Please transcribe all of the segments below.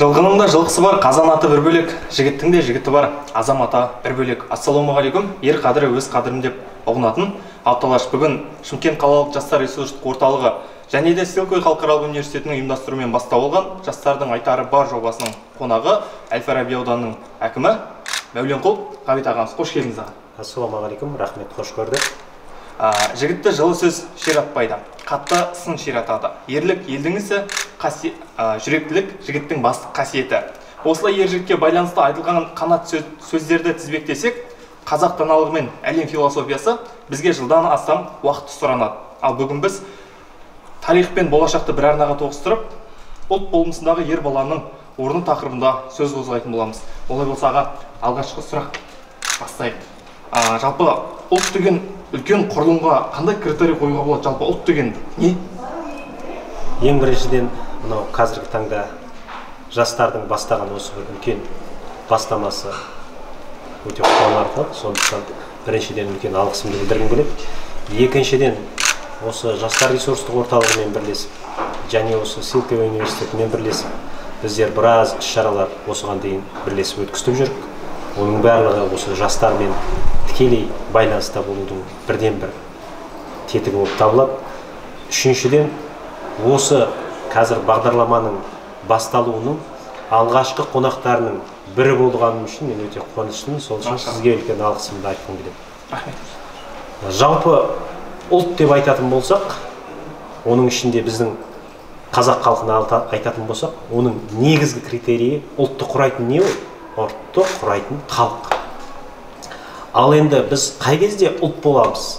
Жылқының да жылқысы бар, қазан аты бір бөлек, жігіттің де жігіті бар, азаматы бір бөлек. Ассалаумағалейкум, ер қадірі өз қадірім деп ұғынатын Алталаш бүгін Шымкент қалалық жастар ресурстық орталығы және де Силквей халықаралық университетінің ұйымдастыруымен бастау алған жастардың айтары бар жобасының қонағы Әл-Фараби ауданының әкімі Мәуленқұл Ғабит ағамыз. Қош келдіңіз, аға. Ассалаумағалейкум, рахмет, қош көрдік. Жігітті жылы сөз ширатпайды, қатты сын ширатады. Ерлік елдің ісі, жүректілік жігіттің басты қасиеті. Осылай ер жігітке байланысты айтылған қанат сөздерді тізбектесек, қазақ даналығы мен әлем философиясы бізге жылдан астам уақыт сұранады. Ал бүгін біз тарих пен болашақты бір арнаға тоғыстырып, ұлт болмысындағы ер баланың орны тақырыбында сөз қозғайтын боламыз. Олай болса, аға, алғашқы сұрақ бастайық. Жалпы ұлт деген үлкен құрылымға қандай критерий қоюға болады? Жалпы ұлт деген не? Ең біріншіден, мынау қазіргі таңда жастардың бастаған осы бір үлкен бастамасы өте қуанарлық. Сондықтан біріншіден үлкен алғысымды білдіргім келеді. Екіншіден, осы жастар ресурстық орталығымен бірлесіп және осы Силквей университетімен бірлесіп біздер біраз іс-шаралар осыған дейін бірлесіп өткізіп жүрдік. Оның барлығы осы жастармен тікелей байланыста болудың бірден-бір тетігі болып табылады. Үшіншіден, осы қазір бағдарламаның басталуының алғашқы қонақтарының бірі болғаным үшін мен өте қуаныштымын. Сол үшін сізге үлкен алғысымды айтқым келеді. Рахмет. Жалпы ұлт деп айтатын болсақ, оның ішінде біздің қазақ халқына айтатын болсақ, оның негізгі критерийі ұлтты құрайтын не ол? Ұлтты құрайтын халық. Ал енді біз қай кезде ұлт боламыз?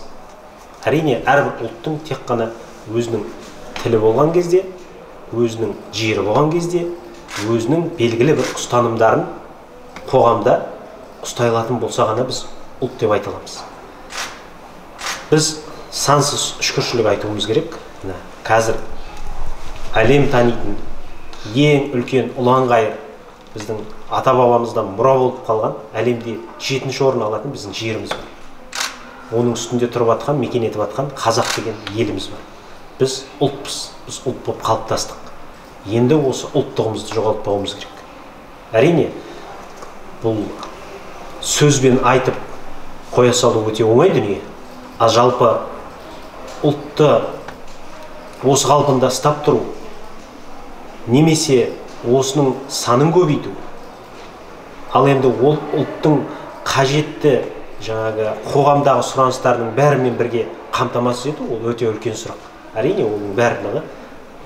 Әрине, әрбір ұлттың тек қана өзінің тілі болған кезде, өзінің жері болған кезде, өзінің белгілі бір ұстанымдарын қоғамда ұстай алатын болса ғана біз ұлт деп айта аламыз. Біз сансыз шүкіршілік айтуымыз керек. Мына қазір әлем танитын ең үлкен ұлан-ғайыр біздің ата-бабамыздан мұра болып қалған әлемде 7-ші орын алатын біздің жеріміз бар. Оның үстінде тұрып атқан, мекен етіп атқан қазақ деген еліміз бар. Біз ұлтпыз, біз ұлт болып қалыптастық. Енді осы ұлттығымызды жоғалтпауымыз керек. Әрине, бұл сөзбен айтып қоя салу өте оңай дүние. Ал жалпы ұлтты осы қалпында ұстап тұру немесе осының санын көбейту, ал енді ол ұлттың қажетті жаңағы қоғамдағы сұраныстарының бәрімен бірге қамтамасыз ету, ол өте үлкен сұрақ. Әрине, оның барлығы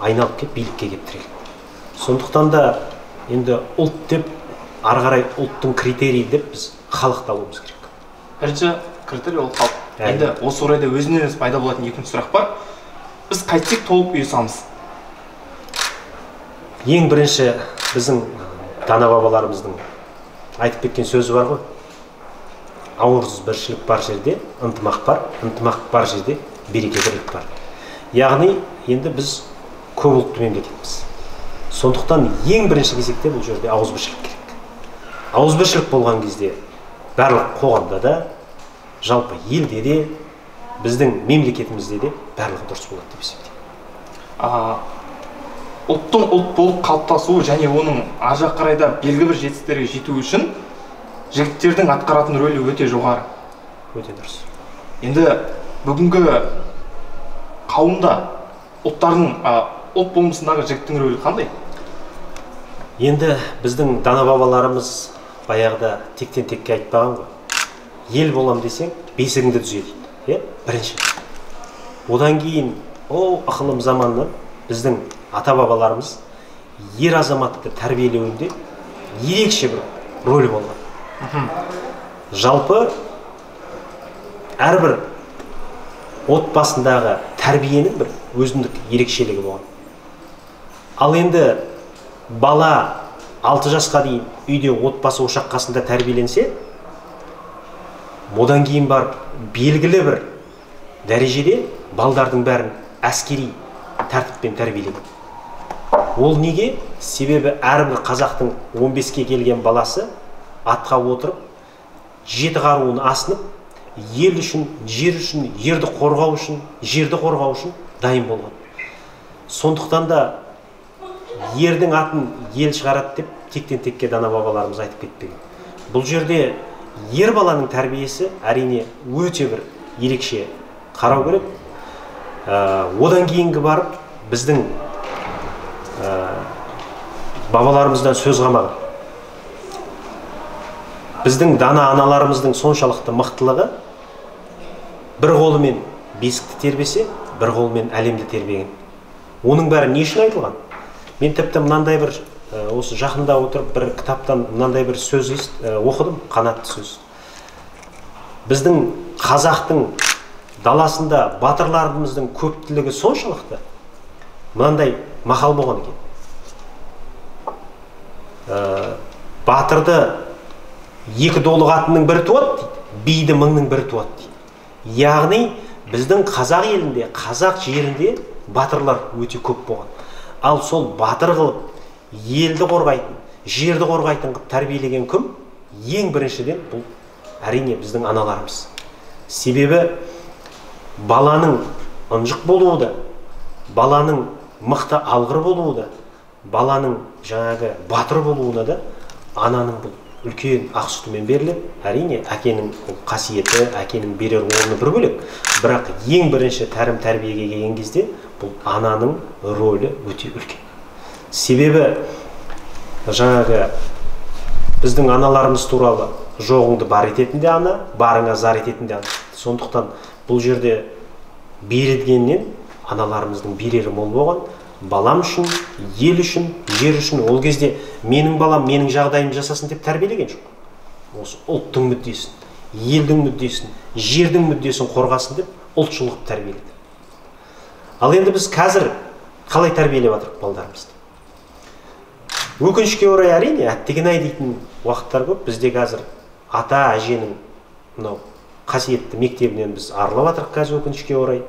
айналып кеп билікке келіп тіреледі. Сондықтан да енді ұлт деп ары қарай ұлттың критерийі деп біз халықты алуымыз керек. Бірінші критерий ол халық. Енді осы орайда өзінен өзі пайда болатын екінші сұрақ бар. Біз қайтсек толып ұйысамыз? Ең бірінші біздің дана бабаларымыздың айтып кеткен сөзі бар ғой. Ауызбіршілік бар жерде ынтымақ бар, ынтымақ бар жерде береке бірлік бар. Яғни енді біз көп ұлтты мемлекетпіз. Сондықтан ең бірінші кезекте бұл жерде ауызбіршілік керек. Ауызбіршілік болған кезде барлық қоғамда да, жалпы елде де, біздің мемлекетімізде де барлығы дұрыс болады деп есептеймін. Ұлттың ұлт болып қалыптасуы және оның ар жақ қарай да белгілі бір жетістіктерге жетуі үшін жігіттердің атқаратын рөлі өте жоғары. Өте дұрыс. Енді бүгінгі қауымда ұлттардың ұлт болмысындағы жігіттің рөлі қандай? Енді біздің дана бабаларымыз баяғыда тектен текке айтпаған ғой. Ел болам десең, бесігіңді түзе дейді. Бірінші. Одан кейін о ықылым заманнан біздің ата-бабаларымыз ер азаматты тәрбиелеуінде ерекше бір рөл болған. Жалпы әрбір отбасындағы тәрбиенің бір өзіндік ерекшелігі болған. Ал енді бала 6 жасқа дейін үйде отбасы ошақ қасында тәрбиеленсе, одан кейін барып белгілі бір дәрежеде балдардың бәрін әскери тәртіппен тәрбиелеген. Ол неге? Себебі әрбір қазақтың 15-ке келген баласы атқа отырып, жеті қаруын асынып, ел үшін, жер үшін, ерді қорғау үшін, жерді қорғау үшін дайын болған. Сондықтан да Ердің атын ел шығарады деп тектен текке дана бабаларымыз айтып кетпеген. Бұл жерде ер баланың тәрбиесі әрине өте бір ерекше қарау керек. Одан кейінгі барып біздің бабаларымыздан сөз қалмаған. Біздің дана аналарымыздың соншалықты мықтылығы, бір қолымен бесікті тербесе, бір қолымен әлемді тербеген. Оның бәрі не үшін айтылған? Мен тіпті мынандай бір осы жақында отырып бір кітаптан мынандай бір сөз оқыдым, қанатты сөз. Біздің қазақтың даласында батырларымыздың көптілігі соншалықты, мынандай мақал болған екен. Батырды екі долық атының бірі туады дейді, биді мыңның бірі туады дейді. Яғни біздің қазақ елінде, қазақ жерінде батырлар өте көп болған. Ал сол батыр қылып елді қорғайтын, жерді қорғайтын қылып тәрбиелеген кім? Ең біріншіден бұл әрине біздің аналарымыз. Себебі баланың ынжық болуы да, баланың мықты алғыр болуы да, баланың жаңағы батыр болуына да ананың бұл үлкен ақ сүтімен беріледі. Әрине әкенің ол қасиеті, әкенің берер орны бір бөлек, бірақ ең бірінші тәрім тәрбиеге келген кезде бұл ананың рөлі өте үлкен. Себебі жаңағы біздің аналарымыз туралы жоғыңды бар ететін де ана, барыңа зар ететін де ана. Сондықтан бұл жерде берілгеннен аналарымыздың берері мол болған. Балам үшін, ел үшін, жер үшін. Ол кезде менің балам менің жағдайым жасасын деп тәрбиелеген жоқ. Осы ұлттың мүддесін, елдің мүддесін, жердің мүддесін қорғасын деп ұлтшыл қылып тәрбиеледі. Ал енді біз қазір қалай тәрбиелеп жатырмыз балдарымызды? Өкінішке орай әрине әттеген-ай дейтін уақыттар көп. Бізде қазір ата әженің мынау қасиетті мектебінен біз арылып жатырмыз қазір өкінішке орай.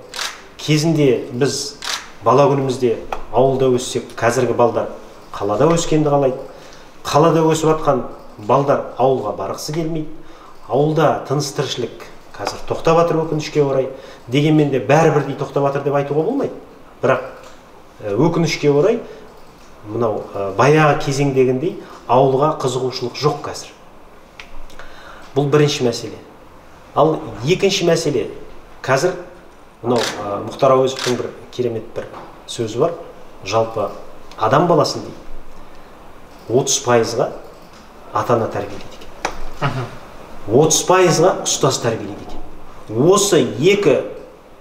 Кезінде біз бала күнімізде ауылда өссек, қазіргі балдар қалада өскенді қалайды. Қалада өсіп жатқан балдар ауылға барғысы келмейді. Ауылда тыныс тіршілік қазір тоқтап жатыр өкінішке орай. Дегенмен де бәрі бірдей тоқтап жатыр деп айтуға болмайды. Бірақ өкінішке орай мынау баяғы кезеңдегіндей ауылға қызығушылық жоқ қазір. Бұл бірінші мәселе. Ал екінші мәселе, қазір мынау Мұхтар Әуезовтің бір керемет бір сөзі бар. Жалпы адам баласын дейді 30%-ға ата-ана тәрбиелейді екен. 30%-ға ұстаз тәрбиелейді екен. Осы екі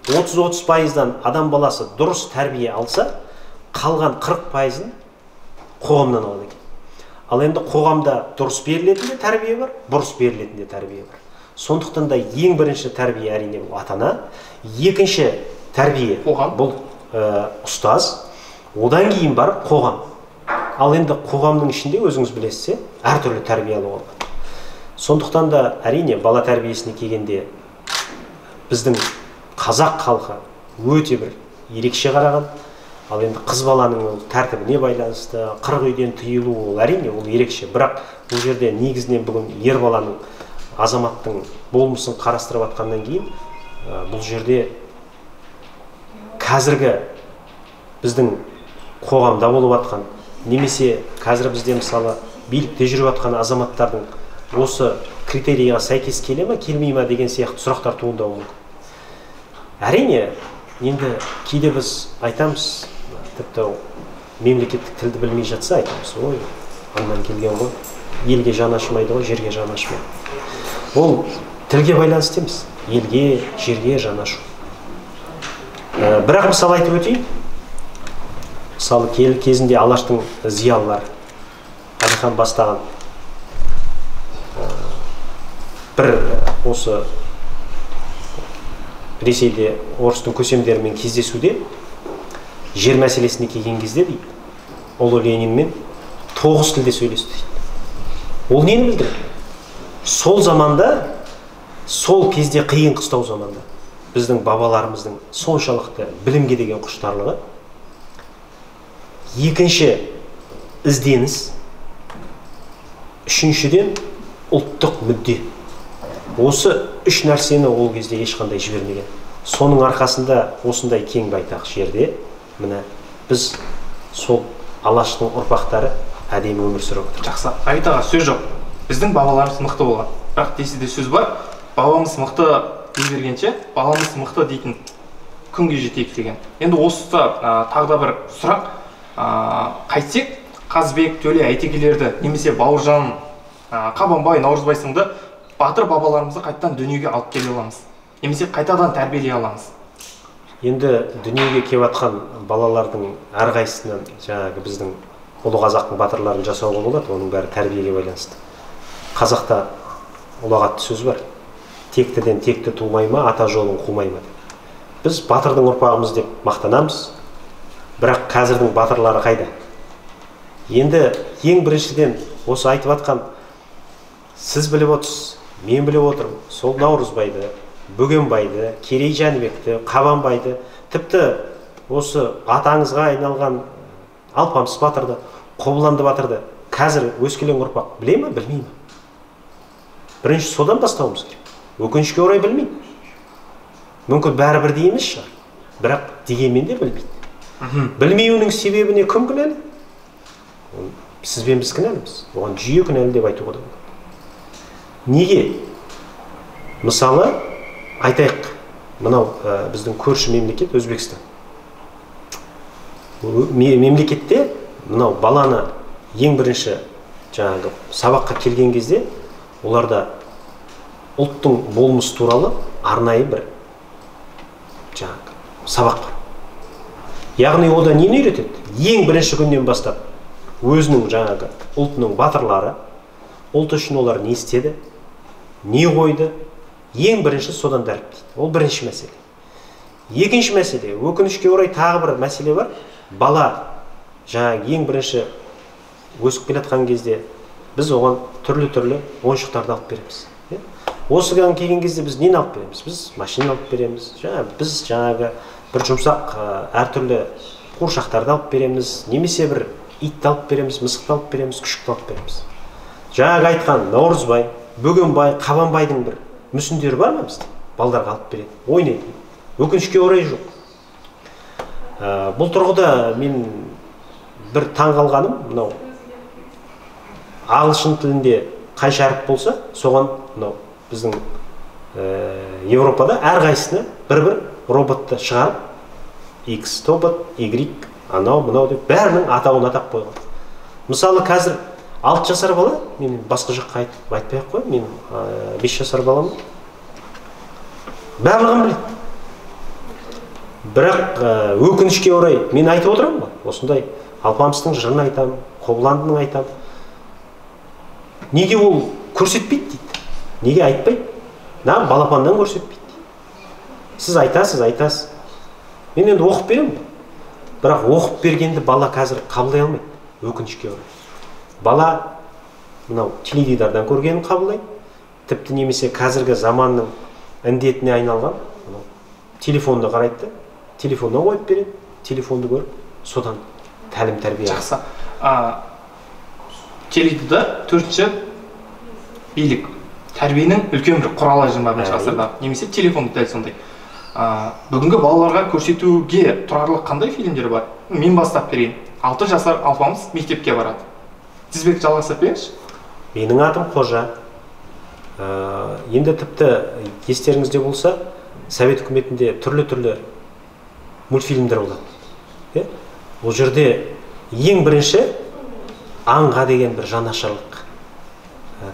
30-30%-дан адам баласы дұрыс тәрбие алса, қалған 40%-ын қоғамнан алады екен. Ал енді қоғамда дұрыс берілетін де тәрбие бар, бұрыс берілетін де тәрбие бар. Сондықтан да ең бірінші тәрбие әрине бұл ата-ана, екінші тәрбие қоғам, бұл ұстаз, одан кейін барып қоғам. Ал енді қоғамның ішінде өзіңіз білесіз, әртүрлі тәрбие алуға болады. Сондықтан да әрине бала тәрбиесіне келгенде біздің қазақ халқы өте бір ерекше қараған. Ал енді қыз баланың ол тәртібіне байланысты 40 үйден тыйылу ол әрине ол ерекше. Бірақ бұл жерде негізінен бүгін ер баланың, азаматтың болмысын қарастырып атқаннан кейін бұл жерде қазіргі біздің қоғамда болып атқан, немесе қазір бізде мысалы билікте жүріп атқан азаматтардың осы критерийға сәйкес келе ме, келмей ме деген сияқты сұрақтар туындауы мүмкін. Әрине, енді кейде біз айтамыз, тіпті мемлекеттік тілді білмей жатса айтамыз, ой, аннан келген ғой, елге жаны ашымайды ғой, жерге жаны ашымайды. Ол тілге байланысты емес, елге, жерге жаны ашу. Бірақ мысал айтып өтейін. Мысалы, кезінде Алаштың зиялылары Әлихан бастаған бір осы Ресейде орыстың көсемдерімен кездесуде жер мәселесіне келген кезде дейді, ұлы Ленинмен 9 тілде сөйлесті дейді. Ол нені білдіреді? Сол заманда, сол кезде қиын қыстау заманда біздің бабаларымыздың соншалықты білімге деген құштарлығы, екінші ізденіс, үшіншіден ұлттық мүдде. Осы үш нәрсені ол кезде ешқандай жібермеген. Соның арқасында осындай кең байтақ жерде міне біз сол Алаштың ұрпақтары әдемі өмір сүріп отыр. Жақсы, Ғабит аға, сөз жоқ. Біздің бабаларымыз мықты болған. Бірақ десе де сөз бар, бабамыз мықты дей бергенше, баламыз мықты дейтін күнге жетейік деген. Енді осы тағы да бір сұрақ, қайтсек Қазбек, Төле, Әйтекелерді немесе Бауыржан, Қабанбай, Наурызбай сынды батыр бабаларымызды қайтадан дүниеге алып келе аламыз, немесе қайтадан тәрбиелей аламыз. Енді дүниеге келіп жатқан балалардың әрқайсысынан жаңағы біздің ұлы қазақтың батырларын жасауға болады, оның бәрі тәрбиеге байланысты. Қазақта ұлағатты сөз бар: тектіден текті тумай ма, ата жолын қумай ма деп. Біз батырдың ұрпағымыз деп мақтанамыз, бірақ қазірдің батырлары қайда? Енді ең біріншіден осы айтып жатқан сіз біліп отырсыз, мен біліп отырмын, сол Наурызбайды, Бөгенбайды, Керей Жәнібекті, Қабанбайды, тіпті осы атаңызға айналған Алпамыс батырды, Қобыланды батырды қазір өскелең ұрпақ біле ме, білмей ме? Бірінші содан бастауымыз керек. Өкінішке орай білмейді. Мүмкін бәрі бірдей емес шығар, бірақ дегенмен де білмейді. Білмеуінің себебіне кім кінәлі? Сіз бен біз кінәліміз. Оған жүйе кінәлі деп айтуға да болады. Неге? Мысалы, айтайық, мынау біздің көрші мемлекет Өзбекстан. Мемлекетте мынау баланы ең бірінші жаңағы сабаққа келген кезде оларда ұлттың болмысы туралы арнайы бір жаңағы сабақ бар. Яғни ода нені үйретеді? Ең бірінші күннен бастап өзінің жаңағы ұлтының батырлары, ұлт үшін олар не істеді, не қойды, ең бірінші содан дәріптейді. Ол бірінші мәселе. Екінші мәселе, өкінішке орай тағы бір мәселе бар. Бала жаңағы ең бірінші өсіп келе жатқан кезде біз оған түрлі-түрлі ойыншықтарды алып береміз. Осыған келген кезде біз нені алып береміз? Біз машина алып береміз, біз жаңағы бір жұмсақ әртүрлі қуыршақтарды алып береміз, немесе бір итті алып береміз, мысықты алып береміз, күшікті алып береміз. Жаңағы айтқан Наурызбай, Бөгенбай, Қабанбайдың бір мүсіндері бар ма бізде? Балдарға алып береді, ойнайды. Өкінішке орай жоқ. Бұл тұрғыда мен бір таң қалғаным, мынау ағылшын тілінде қанша әріп болса, соған мынау біздің Европада әрқайсысына бір-бір роботты шығарып, X тобот, Y, анау, мынау деп бәрінің атауын атап қойған. Мысалы, қазір 6 жасар бала, мен басқа жаққа айтпай ақ қояйын, мен 5 жасар балам барлығын біледі. Бірақ өкінішке орай мен айтып отырамын ғой, осындай Алпамыстың жырын айтамын, Қобыландының айтамын. Неге ол көрсетпейді дейді? Неге айтпайды? На балапаннан көрсетпейді дейді. Сіз айтасыз, айтасыз. Мен енді оқып беремін. Бірақ оқып бергенді бала қазір қабылдай алмайды, өкінішке орай. Бала мынау теледидардан көргенін қабылдайды, тіпті немесе қазіргі заманның індетіне айналған мынау телефонды қарайды, телефоннан қойып береді, телефонды көріп, содан тәлім тәрбие. Жақсы. Теледидар төртінші билік. Тәрбиенің үлкен бір құралы 21 ғасырда, немесе телефон дәл сондай. Бүгінгі балаларға көрсетуге тұрарлық қандай фильмдер бар? Мен бастап берейін. 6 жасар Алпамыс мектепке барады. Тізбек жалғастырып беріңізші. Менің атым Қожа. Енді тіпті естеріңізде болса, Совет үкіметінде түрлі-түрлі мультфильмдер болады. Ол жерде ең бірінші аңға деген бір жанашырлық.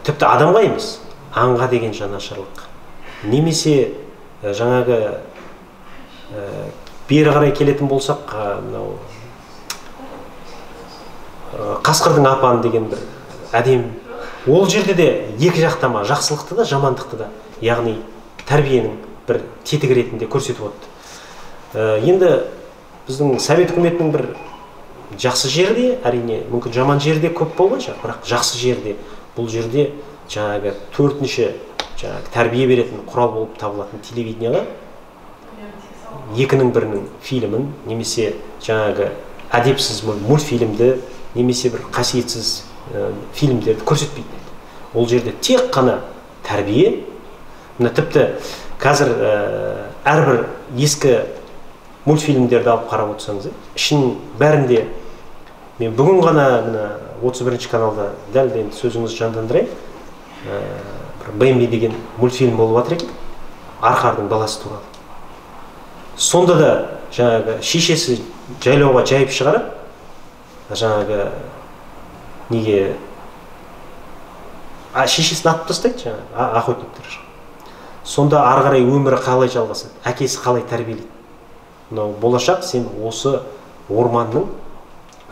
Тіпті адамға емес, аңға деген жанашырлық. Немесе жаңағы бері қарай келетін болсақ, мынау Қасқырдың апаны деген бір әдемі. Ол жерде де екі жақтама, жақсылықты да, жамандықты да, яғни тәрбиенің бір тетігі ретінде көрсетіп отты. Енді біздің Совет үкіметінің бір жақсы жері де, әрине, мүмкін жаман жері де көп болған шығар, бірақ жақсы жері де бұл жерде жаңағы төртінші жаңағы тәрбие беретін құрал болып табылатын телевидениеға екінің бірінің фильмін, немесе жаңағы әдепсіз мультфильмді, немесе бір қасиетсіз фильмдерді көрсетпейтін еді. Ол жерде тек қана тәрбие. Мына тіпті қазір әрбір ескі мультфильмдерді алып қарап отырсаңыз, ішінің бәрінде Мен бүгін ғана мына 31 каналда дәл енді сөзіңізді жандандырайын, бір Бэмби деген мультфильм болып жатыр екен, арқардың баласы туралы. Сонда да жаңағы шешесі жайлауға жайып шығарады, жаңағы неге шешесін атып тастайды жаңағы охотниктер. Сонда ары қарай өмірі қалай жалғасады, әкесі қалай тәрбиелейді? Мынау болашақ сен осы орманның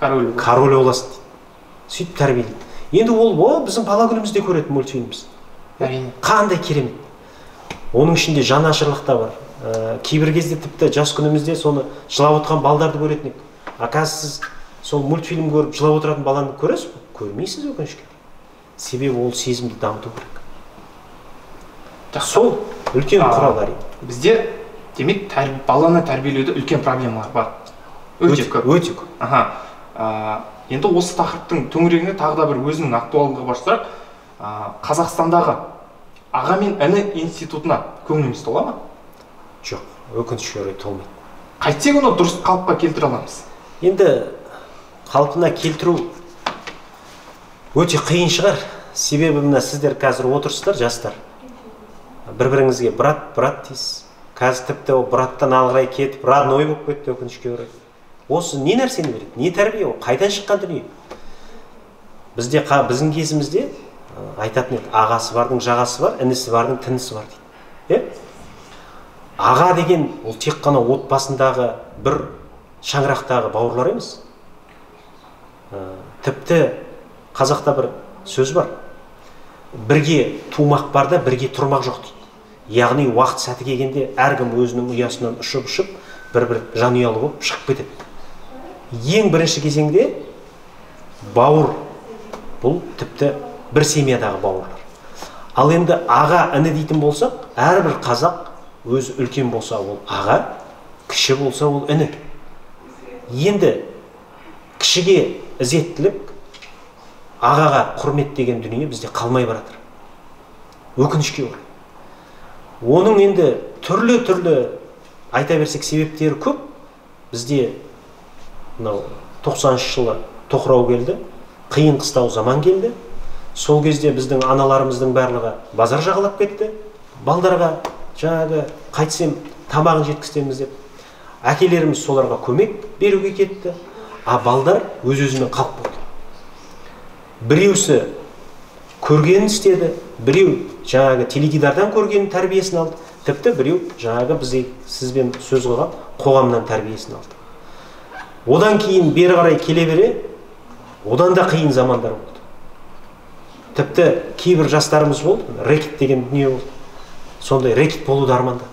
королі боласың дейді. Сөйтіп тәрбиелейді. Енді ол біздің бала күнімізде көретін мультфильміміз. Әрине. Қандай керемет. Оның ішінде жанашырлық та бар. Кейбір кезде тіпті жас күнімізде соны жылап отырған балдарды көретін едік. А қазір сіз сол мультфильм көріп жылап отыратын баланы көресіз бе? Көрмейсіз, өкінішке. Себебі ол сезімді дамыту керек. Сол үлкен құрал әрине. Бізде демек баланы тәрбиелеуде үлкен проблемалар бар. Өте көп. Өте көп. Аха. Енді осы тақырыптың төңірегінде тағы да бір өзінің актуалдығы бар сұрақ. Қазақстандағы аға мен іні институтына көңіліміз тола ма? Жоқ, өкінішке орай толмайды. Қайтсек оны дұрыс қалыпқа келтіре аламыз? Енді қалпына келтіру өте қиын шығар. Себебі мына сіздер қазір отырсыздар, жастар. Бір-біріңізге брат, брат дейсіз. Қазір тіпті ол браттан ары қарай кетіп, родной болып кетті, өкінішке орай. Осы не нәрсені береді? Не тәрбие ол? Қайдан шыққан дүние? Бізде біздің кезімізде айтатын еді, ағасы бардың жағасы бар, інісі бардың тінісі бар дейді. Аға деген ол тек қана отбасындағы бір шаңырақтағы бауырлар емес. Тіпті қазақта бір сөз бар. Бірге тумақ бар да, бірге тұрмақ жоқ дейді. Яғни уақыт сәті келгенде әркім өзінің ұясынан ұшып-ұшып бір-бір жанұялы болып шығып кетеді. Ең бірінші кезеңде бауыр, бұл тіпті бір семьядағы бауырлар. Ал енді аға іні дейтін болсақ, әрбір қазақ өзі үлкен болса ол аға, кіші болса ол іні. Енді кішіге ізеттілік, ағаға құрмет деген дүние бізде қалмай баратыр. Өкінішке орай. Оның енді түрлі-түрлі айта берсек себептері көп. Бізде мынау 90-шы жылы тоқырау келді, қиын қыстау заман келді. Сол кезде біздің аналарымыздың барлығы базар жағалап кетті. Балдарға жаңағы қайтсем тамағын жеткіземіз деп. Әкелеріміз соларға көмек беруге кетті. А балдар өз-өзімен қалып қойды. Біреусі көргенін істеді, біреу жаңағы теледидардан көргенін тәрбиесін алды, тіпті біреу жаңағы біз сізбен сөз қылған қоғамнан тәрбиесін алды. Одан кейін бері қарай келе бере, одан да қиын замандар болды. Тіпті кейбір жастарымыз болды, рэкет деген дүние болды. Сондай рэкет болуды армандады.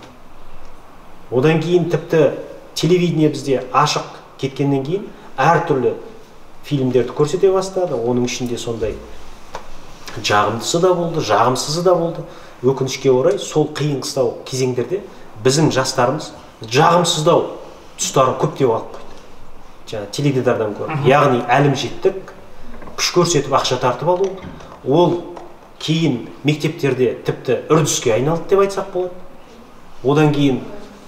Одан кейін тіпті телевидение бізде ашық кеткеннен кейін әртүрлі фильмдерді көрсете бастады. Оның ішінде сондай жағымдысы да болды, жағымсызы да болды. Өкінішке орай сол қиын қыстау кезеңдерде біздің жастарымыз жағымсыздау тұстарын көптеп алып қойды. Жаңа теледидардан көріп, яғни әлімжеттік, күш көрсетіп ақша тартып алу, ол кейін мектептерде тіпті үрдіске айналды деп айтсақ болады. Одан кейін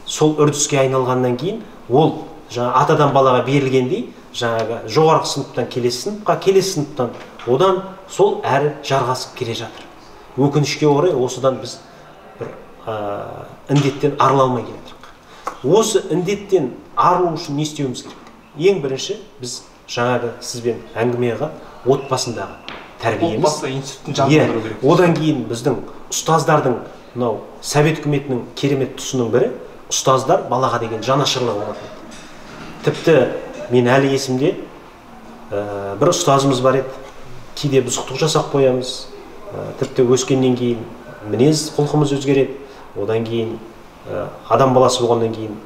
сол үрдіске айналғаннан кейін ол жаңа атадан балаға берілгендей, жаңағы жоғарғы сыныптан келесі сыныпқа, келесі сыныптан одан сол әрі жарғасып келе жатыр. Өкінішке орай осыдан біз бір індеттен арыла алмай келе жатырмыз. Осы індеттен арылу үшін не істеуіміз керек? Ең бірінші біз жаңағы сізбен әңгіме қылған отбасындағы тәрбиеміз. Отбасы институтын жандандыру керек. Одан кейін біздің ұстаздардың мынау Совет үкіметінің керемет тұсының бірі ұстаздар балаға деген жанашырлығы болатын. Тіпті мен әлі есімде бір ұстазымыз бар еді. Кейде бұзықтық жасап қоямыз. Тіпті өскеннен кейін мінез құлқымыз өзгереді. Одан кейін адам баласы болғаннан кейін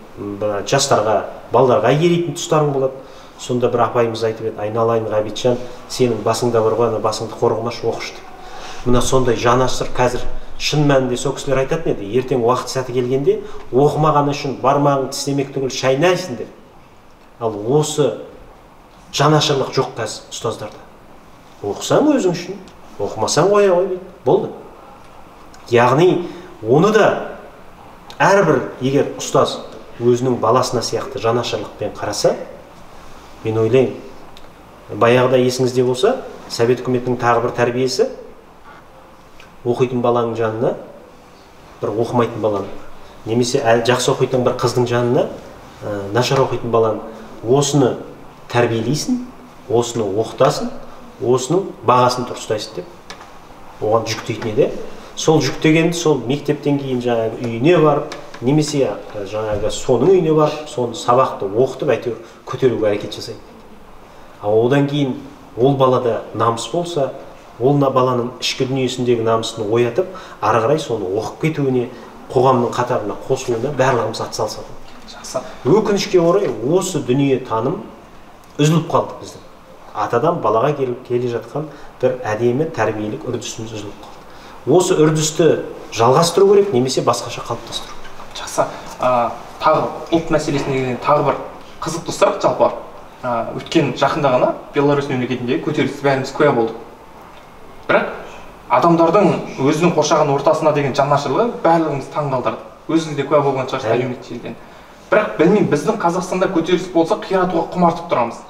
жастарға, балдарға еритін тұстарың болады. Сонда бір апайымыз айтып еді, айналайын Ғабитжан, сенің басыңда бар ғой, ана басыңды қорғамашы, оқышы деп. Мына сондай жанашыр қазір шын мәнінде сол кісілер айтатын еді, ертең уақыт сәті келгенде оқымағаны үшін бармағың тістемек түгіл шайнайсың деп. Ал осы жанашырлық жоқ қазір ұстаздарда. Оқысаң өзің үшін, оқымасаң қоя ғой дейді. Болды. Яғни оны да әрбір егер ұстаз өзінің баласына сияқты жанашырлықпен қараса, мен ойлаймын, Баяғыда есіңізде болса, Совет үкіметінің тағы бір тәрбиесі, оқитын баланың жанына бір оқымайтын баланы, немесе жақсы оқитын бір қыздың жанына нашар оқитын баланы, осыны тәрбиелейсің, осыны оқытасың, осының бағасын дұрыстайсың деп оған жүктейтін еді. Сол жүктегенді сол мектептен кейін жаңағы үйіне барып, немесе жаңағы соның үйіне барып, соны сабақты оқытып әйтеуір көтеруге әрекет жасайды. Ал одан кейін ол балада намыс болса, ол баланың ішкі дүниесіндегі намысын оятып, ары қарай соны оқып кетуіне, қоғамның қатарына қосылуына барлығымыз атсалысады. Жақсы. Өкінішке орай осы дүние таным үзіліп қалды біздің. Атадан балаға келе жатқан бір әдемі тәрбиелік үрдісіміз үзіліп қалды. Осы үрдісті жалғастыру керек, немесе басқаша қалыптастыру керек. Жақсы. Тағы ұлт мәселесіне келген тағы бір қызықты сұрақ жалпы. Өткен жақында ғана Беларусь мемлекетіндегі көтеріліс бәріміз куә болдық. Бірақ адамдардың өзінің қоршаған ортасына деген жанашырлығы барлығымызды таңғалдырды. Өзіңіз де куә болған шығарсыз әлеуметтік желіден. Бірақ білмеймін, біздің Қазақстанда көтеріліс болса қиратуға құмартып тұрамыз.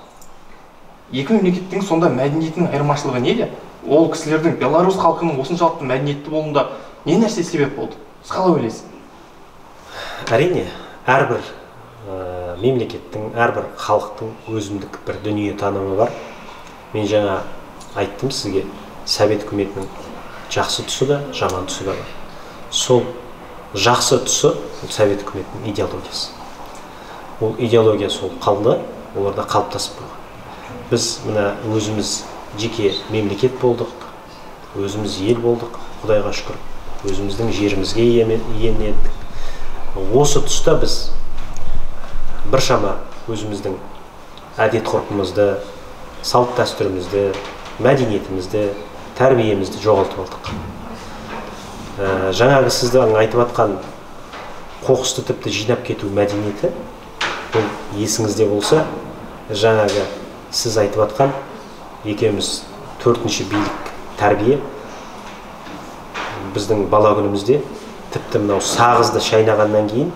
Екі мемлекеттің сонда мәдениетінің айырмашылығы неде? Ол кісілердің, Беларусь халқының осыншалықты мәдениетті болуында не нәрсе себеп болды? Сіз қалай ойлайсыз? Әрине, әрбір мемлекеттің, әрбір халықтың өзіндік бір дүние танымы бар. Мен жаңа айттым сізге, Совет үкіметінің жақсы тұсы да, жаман тұсы да бар. Сол жақсы тұсы ол Совет үкіметінің идеологиясы. Ол идеология сол қалды, оларда қалыптасып қойған. Біз мына өзіміз жеке мемлекет болдық, өзіміз ел болдық, Құдайға шүкір, өзіміздің жерімізге иемдендік. Осы тұста біз біршама өзіміздің әдет ғұрпымызды, салт дәстүрімізді, мәдениетімізді, тәрбиемізді жоғалтып алдық. Жаңағы сіздің айтып атқан қоқысты тіпті жинап кету мәдениеті, бұл есіңізде болса, жаңағы сіз айтып атқан екеуміз төртінші билік тәрбие, біздің бала күнімізде тіпті мынау сағызды шайнағаннан кейін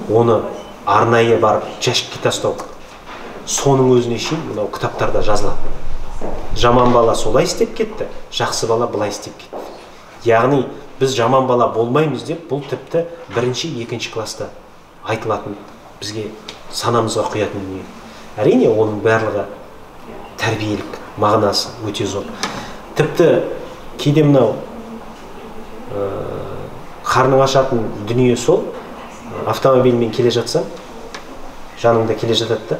оны арнайы барып жәшікке тастау, соның өзіне шейін мынау кітаптарда жазылады. Жаман бала солай істеп кетті, жақсы бала былай істеп кетті. Яғни біз жаман бала болмаймыз деп, бұл тіпті бірінші, екінші класста айтылатын, бізге санамызға құятын дүние. Әрине, оның барлығы тәрбиелік мағынасы өте зор. Тіпті кейде мынау қарның ашатын дүние сол, автомобильмен келе жатсаң, жаныңда келе жатады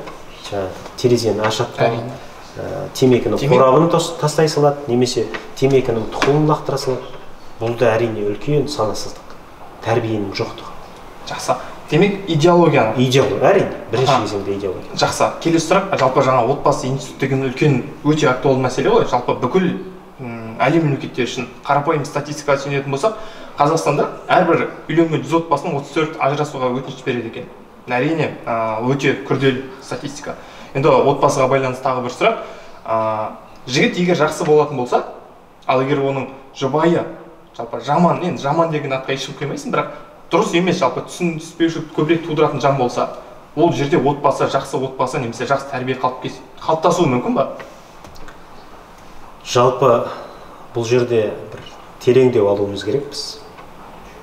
да, терезені ашады да, темекінің қорабын тастай салады, немесе темекінің тұқылын лақтыра салады. Бұл да әрине үлкен санасыздық, тәрбиенің жоқтығы. Жақсы. Демек, идеологияны. Идеология, әрине, бірінші кезеңде идеология. Жақсы. Келесі сұрақ, жалпы жаңа отбасы институты деген үлкен өте актуалды мәселе ғой. Жалпы бүкіл әлем мемлекеттері үшін қарапайым статистикаға сүйенетін болсақ, Қазақстанда әрбір үйленген 100 отбасының 34 ажырасуға өтініш береді екен. Әрине, өте күрделі статистика. Енді отбасыға байланысты тағы бір сұрақ. Жігіт егер жақсы болатын болса, ал егер оның жұбайы жалпы жаман, енді жаман деген атқа ешкім қоймайсың, бірақ дұрыс емес, жалпы түсініспеушілік көбірек тудыратын жан болса, ол жерде отбасы, жақсы отбасы немесе жақсы тәрбие қалыптасуы мүмкін ба? Жалпы бұл жерде бір тереңдеу алуымыз керек біз.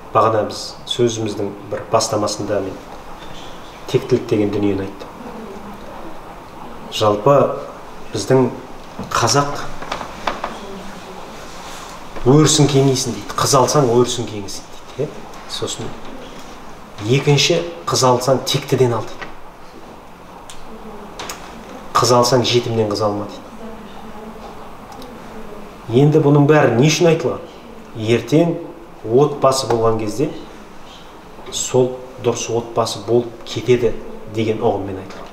Бағана біз сөзіміздің бір бастамасында мен тектілік деген дүниені айттым. Жалпы біздің қазақ өрісін кеңейсін дейді. Қыз алсаң өрісін кеңейсін дейді. Сосын екінші, қыз алсаң тектіден ал дейді. Қыз алсаң жетімнен қыз алма дейді. Енді бұның бәрі не үшін айтылған? Ертең отбасы болған кезде сол дұрыс отбасы болып кетеді деген ұғыммен айтылған.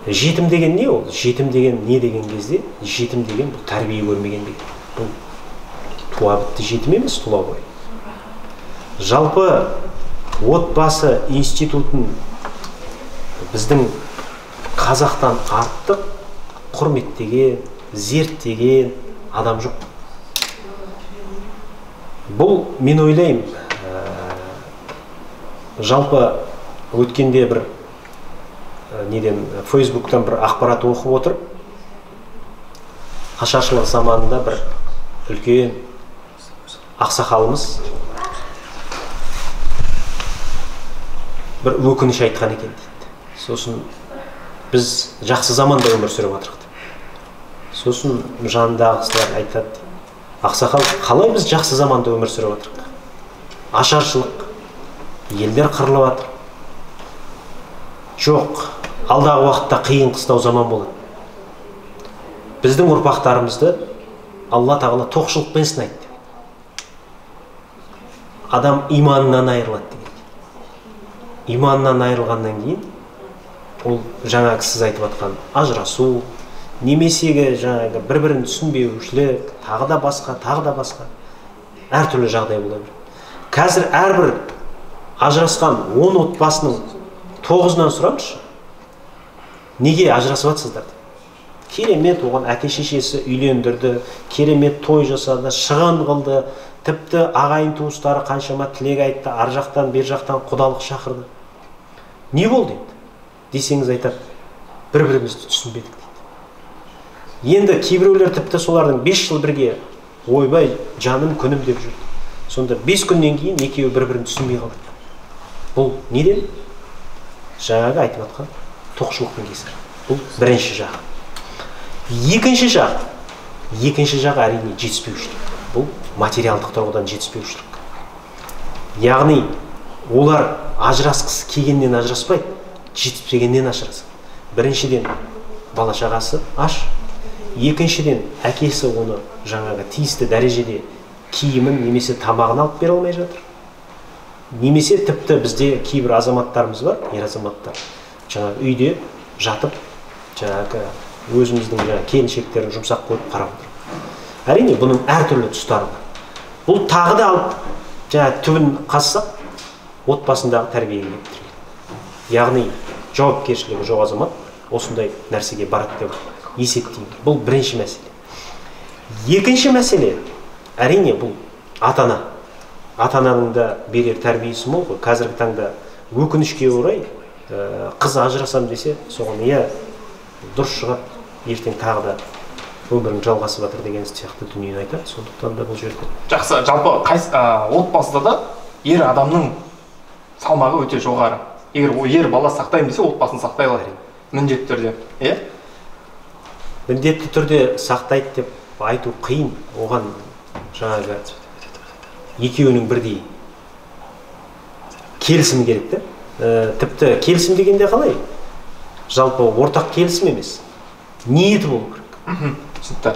Жетім деген не ол? Жетім деген не деген кезде, жетім деген бұл тәрбие көрмеген деген. Бұл туа бітті жетім емес, тұла бойы. Жалпы отбасы институтын біздің қазақтан артық құрметтеген, зерттеген адам жоқ. Бұл мен ойлаймын, жалпы өткенде бір неден Фейсбуктан бір ақпарат оқып отырып, Ашаршылық заманында бір үлкен ақсақалымыз бір өкініш айтқан екен дейді. Сосын біз жақсы заманда өмір сүріп жатырмық. Сосын жанындағылар айтады: ақсақал, қалай біз жақсы заманда өмір сүріп жатырмық? Ашаршылық, елдер қырылып жатыр. Жоқ, алдағы уақытта қиын қыстау заман болады. Біздің ұрпақтарымызды Алла тағала тоқшылықпен сынайды. Адам иманынан айырылады деген. Иманынан айырылғаннан кейін ол жаңағы сіз айтып жатқан ажырасу, немесеге жаңағы бір-бірін түсінбеушілік, тағы да басқа, тағы да басқа әртүрлі жағдай бола береді. Қазір әрбір ажырасқан 10 отбасының 9-ынан сұраңызшы, неге ажырасып жатсыздар деп. Керемет, оған әке шешесі үйлендірді, керемет той жасады, шығын қылды, тіпті ағайын туыстары қаншама тілек айтты, ар жақтан, бер жақтан құдалық шақырды. Не болды енді? Десеңіз айтады, бір-бірімізді түсінбедік дейді. Енді кейбіреулер тіпті солардың 5 жыл бірге ойбай, жаным, күнім деп жүрді. Сонда 5 күннен кейін екеуі бір-бірін түсінбей қалады. Бұл неден? Жаңағы айтып жатқан тоқшылықтың кесірі. Бұл бірінші жағы. Екінші жағы әрине жетіспеушілік. Бұл материалдық тұрғыдан жетіспеушілік. Яғни олар ажырасқысы келгеннен ажыраспайды, жетіспегеннен ажырасады. Біріншіден бала шағасы аш, екіншіден әкесі оны жаңағы тиісті дәрежеде киімін немесе тамағын алып бере алмай жатыр. Немесе тіпті бізде кейбір азаматтарымыз бар, ер азаматтар, жаңағы үйде жатып, жаңағы өзіміздің жаңағы келіншектерін жұмсақ қойып қарап отыр. Әрине бұның әртүрлі тұстары бар. Бұл тағы да алып жаңағы түбін қазсақ, отбасындағы тәрбиеге келіп тіреледі. Яғни жауапкершілігі жоқ азамат осындай нәрсеге барады деп есептеймін. Бұл бірінші мәселе. Екінші мәселе, әрине бұл ата-ана. Ата-ананың да берер тәрбиесі мол ғой. Қазіргі таңда өкінішке орай қыз ажырасам десе, соған иә дұрыс шығар, ертең тағы да өмірің жалғасып жатыр деген сияқты дүниені айтады. Сондықтан да бұл жерде жақсы. Жалпы отбасыда да ер адамның салмағы өте жоғары. Егер ер бала сақтаймын десе, отбасын сақтай алады міндетті түрде. Иә? Міндетті түрде сақтайды деп айту қиын. Оған жаңағы екеуінің бірдей келісім керек те. Тіпті келісім дегенде қалай? Жалпы ортақ келісім емес, ниеті болу керек. Түсінікті.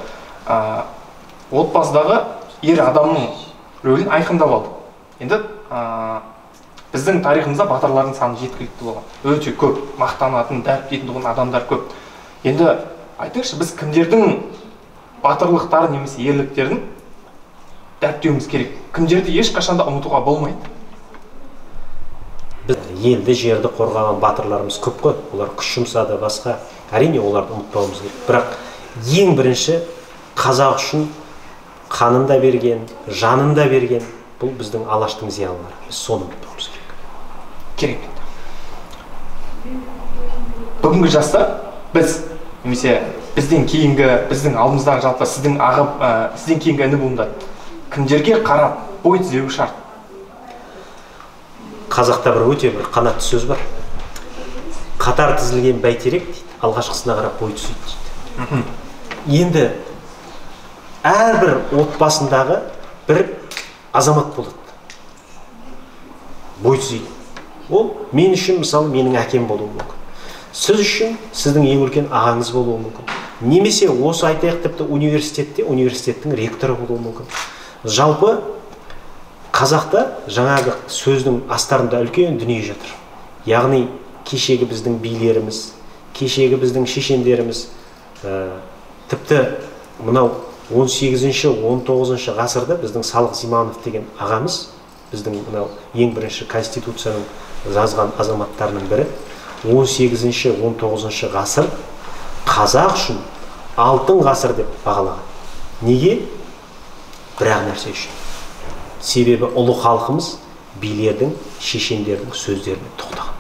Отбасыдағы ер адамның рөлін айқындап алды. Енді біздің тарихымызда батырлардың саны жеткілікті болған. Өте көп, мақтанатын, дәріптейтін тұғын адамдар көп. Енді айтыңызшы, біз кімдердің батырлықтары немесе ерліктерін дәріптеуіміз керек? Кімдерді ешқашан да ұмытуға болмайды? Біз елді, жерді қорғаған батырларымыз көп қой. Олар күш жұмсады, басқа. Әрине оларды ұмытпауымыз керек. Бірақ ең бірінші қазақ үшін қанын да берген, жанын да берген бұл біздің Алаштың зиялылары. Біз соны ұмытпауымыз керек. Керемет. Бүгінгі жастар біз немесе бізден кейінгі, біздің алдымыздағы жалпы сіздің аға, сізден кейінгі іні буындар кімдерге қарап бой түзеуі шарт? Қазақта бір өте бір қанатты сөз бар. Қатар тізілген бәйтерек дейді, алғашқысына қарап бой түзейді дейді. Енді әрбір отбасындағы бір азамат болады. Бой түзейді. Ол мен үшін, мысалы, менің әкем болуы мүмкін. Сіз үшін сіздің ең үлкен ағаңыз болуы мүмкін. Немесе осы айтайық тіпті университетте университеттің ректоры болуы мүмкін. Жалпы қазақта жаңағы сөздің астарында үлкен дүние жатыр. Яғни кешегі біздің билеріміз, кешегі біздің шешендеріміз, тіпті мынау 18-ші, 19-шы ғасырда біздің Салық Зиманов деген ағамыз, біздің мынау ең бірінші конституцияның жазған азаматтарының бірі, 18-ші, 19-шы ғасыр қазақ үшін алтын ғасыр деп бағалаған. Неге? Бір-ақ нәрсе үшін. Себебі ұлы халқымыз билердің, шешендердің сөздеріне тоқтаған.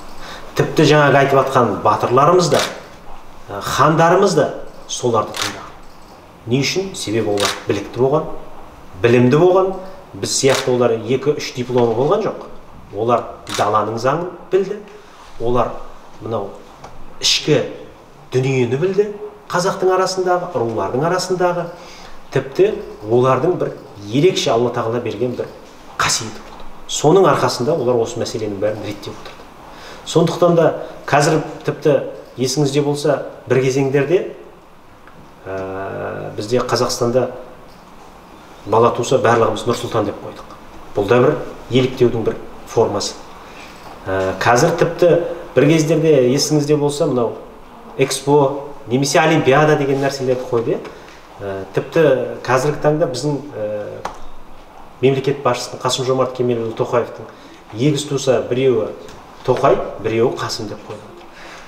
Тіпті жаңағы айтып атқан батырларымыз да, хандарымыз да соларды тыңдаған. Не үшін? Себебі олар білікті болған, білімді болған. Біз сияқты олар 2-3 дипломы болған жоқ. Олар даланың заңын білді, олар мынау ішкі дүниені білді, қазақтың арасындағы, рулардың арасындағы, тіпті олардың бір ерекше Алла тағала берген бір қасиеті болды. Соның арқасында олар осы мәселенің бәрін реттеп отырды. Сондықтан да қазір тіпті есіңізде болса, бір кезеңдерде бізде Қазақстанда бала туса барлығымыз Нұрсұлтан деп қойдық. Бұл да бір еліктеудің бір формасы. Қазір тіпті бір кездерде есіңізде болса, мынау экспо немесе олимпиада деген нәрселерді қойды. Тіпті қазіргі таңда біздің мемлекет басшысының Қасым-Жомарт Кемелұлы Тоқаевтың егіз туса біреуі Тоқай, біреуі Қасым деп қойды.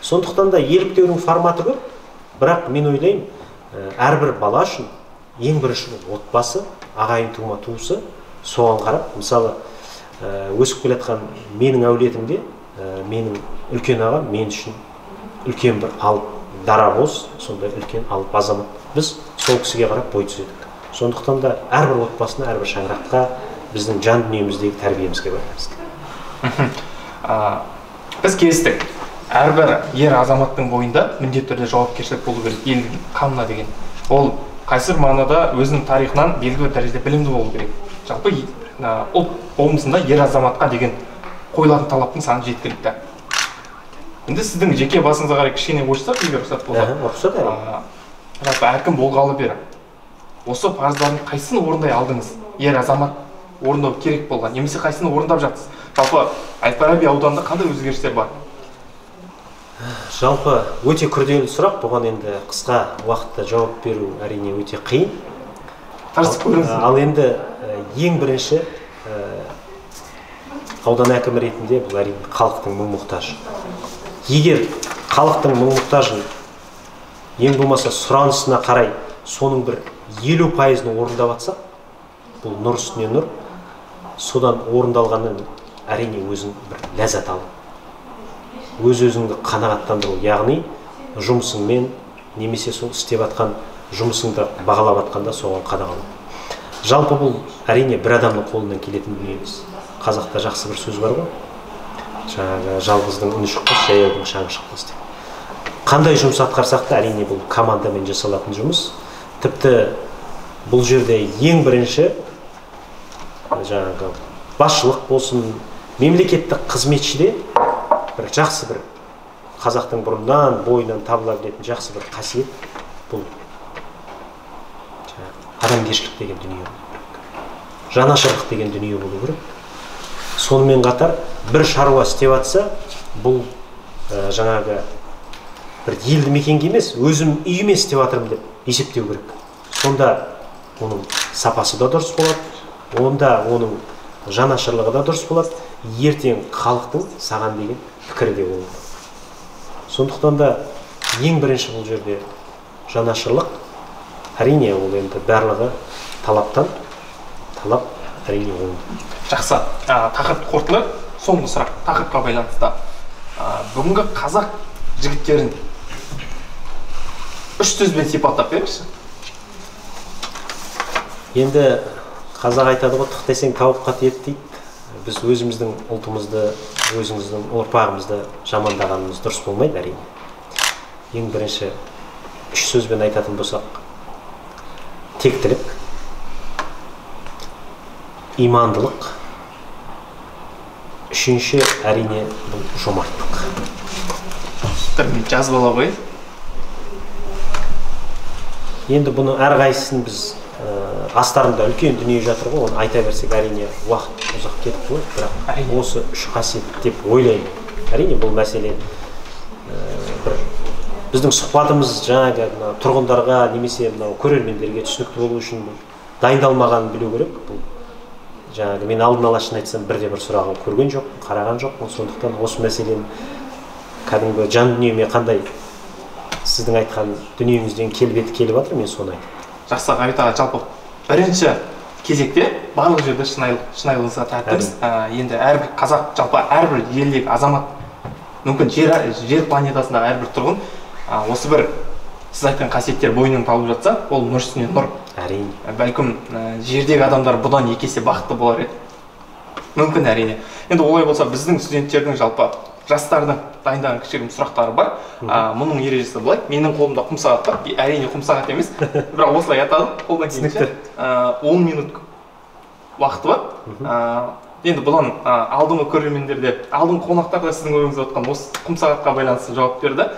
Сондықтан да еліктеудің форматы көп, бірақ мен ойлаймын, әрбір бала үшін ең бірінші отбасы, ағайын тума туысы, соған қарап, мысалы, өсіп келе жатқан менің әулетімде, менің үлкен ағам мен үшін үлкен бір алып дарабоз, сондай үлкен алып азамат. Біз сол кісіге қарап бой түзедік. Сондықтан да әрбір отбасына, әрбір шаңыраққа біздің жан дүниеміздегі тәрбиемізге байланысты. Біз келістік. Әрбір ер азаматтың бойында міндетті түрде жауапкершілік болу керек, елдің қамына деген. Ол қайсы бір мағынада өзінің тарихынан белгілі бір дәрежеде білімді болу керек. Жалпы ұлт болмысында ер азаматқа деген қойылатын талаптың саны жеткілікті. Енді сіздің жеке басыңызға қарай кішкене ойшсақ, егер рұқсат болса. Рұқсат әрине. Жалпы әркім болғалы бері осы парыздардың қайсысын орындай алдыңыз? Ер азамат орындау керек болған, немесе қайсысын орындап жатсыз? Жалпы Әл-Фараби ауданында қандай өзгерістер бар? Жалпы өте күрделі сұрақ, бұған енді қысқа уақытта жауап беру әрине өте қиын. Тырысып көріңіз. Ал енді ең бірінші аудан әкімі ретінде бұл әрине халықтың мұң-мұқтажы. Егер халықтың мұң-мұқтажын ең болмаса сұранысына қарай соның бір 50%-ын орындап атсақ, бұл нұр үстіне нұр, содан орындалғаннан әрине өзің бір ләззат алу, өз-өзіңді қанағаттандыру, яғни жұмысыңмен немесе сол істеп атқан жұмысыңды бағалап атқанда соған қадағалау. Жалпы бұл әрине бір адамның қолынан келетін дүние емес. Қазақта жақсы бір сөз бар ғой, жаңағы жалғыздың үні шықпас, жаяудың шаңы шықпас деп. Қандай жұмыс атқарсақ та әрине бұл командамен жасалатын жұмыс. Тіпті бұл жерде ең бірінші жаңағы басшылық болсын, мемлекеттік қызметшіде бір жақсы бір қазақтың бұрыннан бойынан табыла білетін жақсы бір қасиет бұл адамгершілік деген дүние болу керек, жанашырлық деген дүние болу керек. Сонымен қатар бір шаруа істеп жатса, бұл жаңағы бір елді мекенге емес, өзім үйіме істеп жатырмын деп есептеу керек. Сонда оның сапасы да дұрыс болады, онда оның жанашырлығы да дұрыс болады, ертең халықтың саған деген пікірі де болады. Сондықтан да ең бірінші бұл жерде жанашырлық, әрине ол енді барлығы талаптан, талап әрине ол. Жақсы, тақырып қорытынды, соңғы сұрақ тақырыпқа байланысты. Бүгінгі қазақ жігіттерін үш сөзбен сипаттап беріңізші. Енді қазақ айтады ғой, тық десең тауыққа тиеді дейді. Біз өзіміздің ұлтымызды, өзіміздің ұрпағымызды жамандағанымыз дұрыс болмайды әрине. Ең бірінші үш сөзбен айтатын болсақ, тектілік, имандылық, үшінші әрине бұл жомарттық. Мен жазып ала қояйын. Енді бұны әрқайсысын біз астарында үлкен дүние жатыр ғой, оны айта берсек әрине уақыт ұзақ кетіп қояды, бірақ осы үш қасиет деп ойлаймын. Әрине бұл мәселе бір біздің сұхбатымыз жаңағы тұрғындарға немесе мынау көрермендерге түсінікті болу үшін дайындалмағанын білу керек. Бұл жаңағы мен алдын ала шын айтсам бірде бір сұрағын көрген жоқпын, қараған жоқпын. Сондықтан осы мәселені кәдімгі жан дүниеме қандай сіздің айтқан дүниеңізден келбеті келіп жатыр, мен соны айтамын. Жақсы, Ғабит аға, жалпы бірінші кезекте барлық жерде шынайылығыңызға тәттіміз. Енді әрбір қазақ, жалпы әрбір елдегі азамат, мүмкін жер планетасындағы әрбір тұрғын осы бір Сіз айтқан қасиеттер бойынан табылып жатса, ол нұр үстіне нұр. Әрине. Бәлкім жердегі адамдар бұдан екі есе бақытты болар еді. Мүмкін, әрине. Енді олай болса, біздің студенттердің, жалпы жастардың дайындаған кішігірім сұрақтары бар. Мұның ережесі былай: менің қолымда құм сағат бар. Әрине, құм сағат емес, бірақ осылай атадым қолдан келгенше. 10 минут уақыты бар. Енді бұдан алдыңғы көрермендер де, алдыңғы қонақтар да сіздің ойыңызда отқан осы құм сағатқа байланысты жауап берді.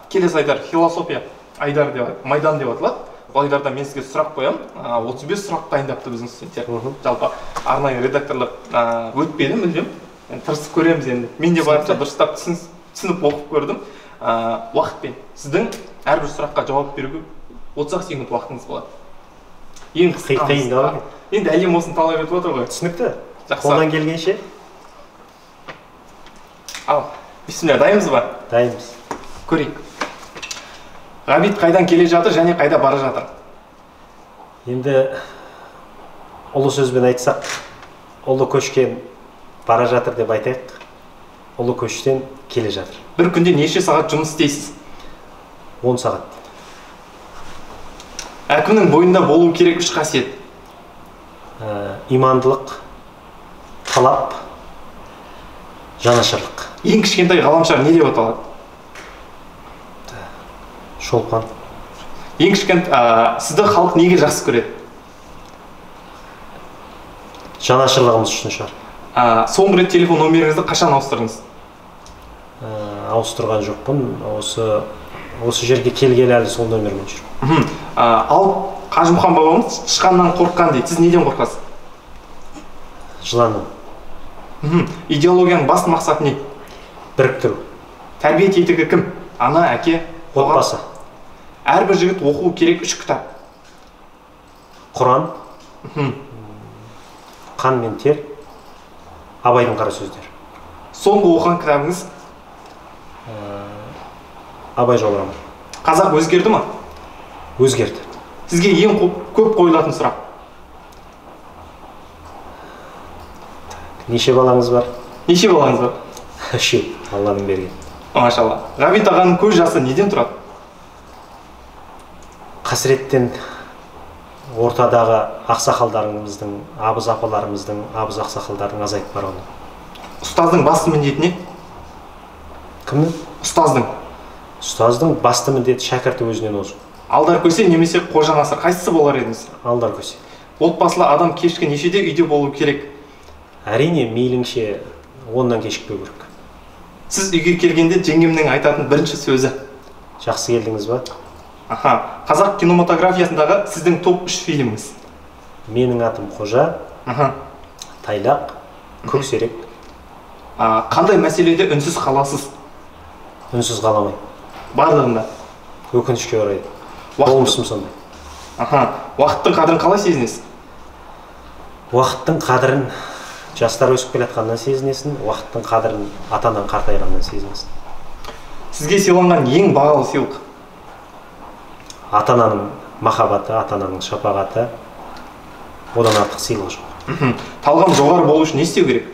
Келесі айдар философия айдар деп, майдан деп аталады. Бұл айдарда мен сізге сұрақ қоямын. 35 сұрақ дайындапты біздің студенттер. Жалпы арнайы редакторлық өтпеді мүлдем. Тырысып көреміз енді. Мен де барынша дұрыстап түсініп оқып көрдім. Уақытпен сіздің әрбір сұраққа жауап беруге 30 секунд уақытыңыз болады. Ең қысқа. Қиын. Енді әлем осыны талап етіп отыр ғой. Түсінікті. Жақсы. Қолдан келгенше. Ал, бисмилля, дайынбыз ба? Дайынбыз. Көрейік. Ғабит қайдан келе жатыр және қайда бара жатыр? Енді ұлы сөзбен айтсақ, ұлы көшкен бара жатыр деп айтайық. Ұлы көштен келе жатыр. Бір күнде неше сағат жұмыс істейсіз? 10 сағат. Әкімнің бойында болу керек үш қасиет. Имандылық, талап, жанашырлық. Ең кішкентай ғаламшар не деп аталады? Шолпан. Ең кішкентай, сізді халық неге жақсы көреді? Жанашырлығымыз үшін шығар. Соңғы рет телефон номеріңізді қашан ауыстырдыңыз? Ауыстырған жоқпын. Осы жерге келгелі әлі сол номермен жүрмін. Ал Қажымұқан бабамыз тышқаннан қорыққан дейді. Сіз неден қорқасыз? Жыланнан. Идеологияның басты мақсаты не? Біріктіру. Тәрбие тетігі кім? Ана, әке, отбасы. Әрбір жігіт оқуы керек үш кітап. Құран, Қан мен тер, Абайдың қара сөздері. Соңғы оқыған кітабыңыз? Абай жолы романы. Қазақ өзгерді ма? Өзгерді. Сізге ең көп қойылатын сұрақ? Неше балаңыз бар? Неше балаңыз бар? 3, Алланың берген. Машалла. Ғабит ағаның көз жасы неден тұрады? Қасіреттен, ортадағы ақсақалдарымыздың, абыз апаларымыздың, абыз ақсақалдардың азайып баруы. Ұстаздың басты міндеті не? Кімнің? Ұстаздың. Ұстаздың басты міндеті шәкірті өзінен озу. Алдар Көсе немесе Қожа Насыр қайсысы болар едіңіз? Алдар Көсе. Отбасылы адам кешкі нешеде үйде болу керек? Әрине, мейлінше 10-нан кешікпеу керек. Сіз үйге келгенде жеңгемнің айтатын бірінші сөзі? Жақсы келдіңіз ба? Аха. Қазақ кинематографиясындағы сіздің топ 3 фильміңіз? Менің атым Қожа, Тайлақ, Көксерек. Қандай мәселеде үнсіз қаласыз? Үнсіз қаламаймын. Барлығында? Өкінішке орай. Болмысым сондай. Аха. Уақыттың қадірін қалай сезінесіз? Уақыттың қадірін жастар өсіп келе жатқаннан сезінесің, уақыттың қадірін ата-анаң қартайғаннан сезінесің. Сізге сыйланған ең бағалы сыйлық? Ата-ананың махаббаты, ата-ананың шапағаты, одан артық сыйлық жоқ. Талғам жоғары болу үшін не істеу керек?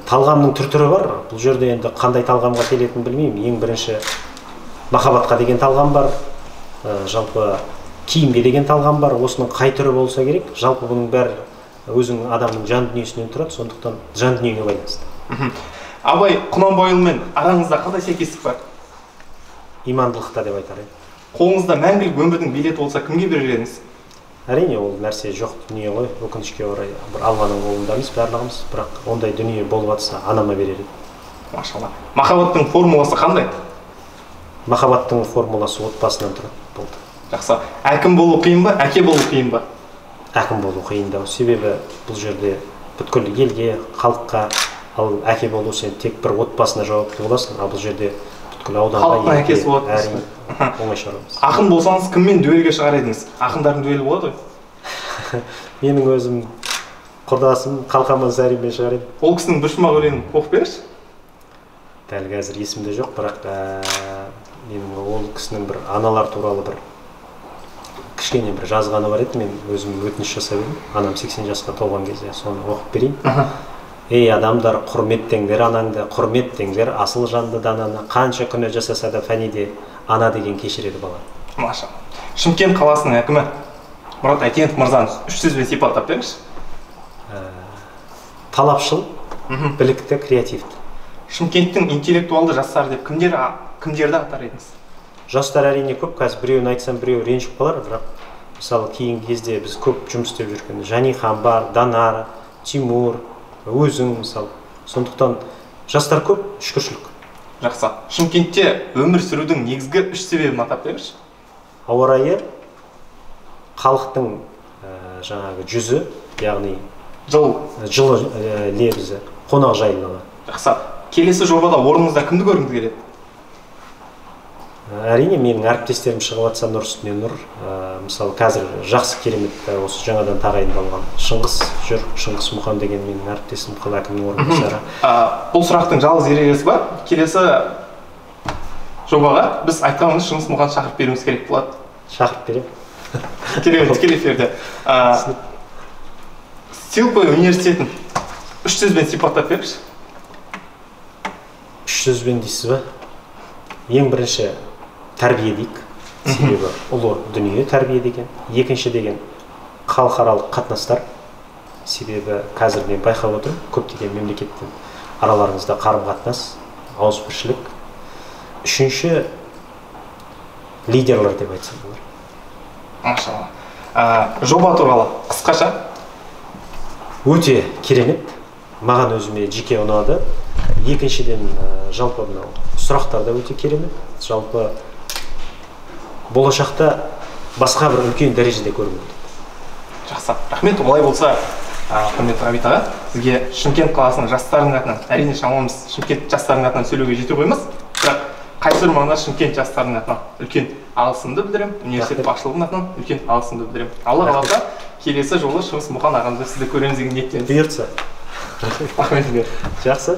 Талғамның түр-түрі бар. Бұл жерде енді қандай талғамға келетінін білмеймін. Ең бірінші махаббатқа деген талғам бар, жалпы киімге деген талғам бар. Осының қай түрі болса керек, жалпы бұның бәрі өзің адамның жан дүниесінен тұрады, сондықтан жан дүниеге байланысты. Абай Құнанбайұлымен араңызда қандай сәйкестік бар? Имандылықта деп айтар едім. Қолыңызда мәңгілік өмірдің билеті болса, кімге берер едіңіз? Әрине, ол нәрсе жоқ дүние ғой, өкінішке орай бір Алланың қолындамыз барлығымыз, бірақ ондай дүние болып жатса, анама берер едім. Машалла. Махаббаттың формуласы қандай? Махаббаттың формуласы отбасынан тұрады, болды. Жақсы. Әкім болу қиын ба, әке болу қиын ба? Әкім болу қиындау. Себебі бұл жерде бүткіл елге, халыққа, ал әке болу сен тек бір отбасына жауапты боласың, ал бұл жерде бүткіл ауданға, халықтың әкесі болады. Әрине, оңай шаруа емес. Ақын болсаңыз, кіммен дуэльге шығар едіңіз? Ақындардың дуэлі болады ғой. Менің өзім құрдасым Қалқаман Саринмен шығар едім. Ол кісінің бір шумақ өлеңін оқып беріңізші. Дәл қазір есімде жоқ, бірақ менің ол кісінің бір аналар туралы бір кішкене бір жазғаны бар еді. Мен өзім өтініш жасап едім. Анам 80 жасқа толған кезде соны оқып берейін. Ей, адамдар, құрметтеңдер анаңды, құрметтеңдер асыл жанды дананы. Қанша күнә жасаса да фәниде ана деген кешіреді бала. Машалла. Шымкент қаласының әкімі Мұрат Әйтенов мырзаны үш сөзбен сипаттап беріңізші. Талапшыл, білікті, креативті. Шымкенттің интеллектуалды жастары деп кімдерді атар едіңіз? Жастар әрине көп, қазір біреуін айтсам, біреуі ренжіп қалар, бірақ мысалы кейінгі кезде біз көп жұмыс істеп жүрген Жанихан бар, Данара, Тимур, өзің мысалы. Сондықтан жастар көп, шүкіршілік. Жақсы. Шымкентте өмір сүрудің негізгі үш себебін атап беріңізші. Ауа райы, халықтың жаңағы жүзі, яғни жылы лебізі, қонақжайлылығы. Жақсы. Келесі жобада орныңызда кімді көргіңіз келеді? Әрине, менің әріптестерім шығып жатса, нұр үстіне нұр. Мысалы, қазір жақсы керемет осы жаңадан тағайындалған Шыңғыс жүр, Шыңғыс Мұқан деген менің әріптесім, қала әкімінің орынбасары. Бұл сұрақтың жалғыз ережесі бар. Келесі жобаға біз айтқанымыз Шыңғыс Мұқан шақырып беруіміз керек болады. Шақырып беремін. Керемет, тікелей эфирде. Силпой университетін үш сөзбен сипаттап беріңізші. Үш сөзбен дейсіз ба? Ең бірінші тәрбие дейік, себебі ұлы дүние тәрбие деген. Екінші деген халықаралық қатынастар, себебі қазір мен байқап отырмын, көптеген мемлекеттен араларыңызда қарым-қатынас, ауызбіршілік. Үшінші лидерлер деп айтсам болады. Машалла. Жоба туралы қысқаша. Өте керемет, маған өзіме жеке ұнады. Екіншіден, жалпы мынау сұрақтар да өте керемет. Жалпы болашақта басқа бір үлкен дәрежеде көргім келеді. Жақсы, рахмет. Олай болса, құрметті Ғабит аға, сізге Шымкент қаласының жастарының атынан, әрине шамамыз Шымкент жастарының атынан сөйлеуге жете қоймас, бірақ қайсы бір мағынада Шымкент жастарының атынан үлкен алғысымды білдіремін, университет басшылығының атынан үлкен алғысымды білдіремін. Алла қаласа, келесі жолы Шыңғыс Мұқан ағамызды сізді көреміз деген ниеттеміз. Бұйыртса. Рахмет сізге. Жақсы.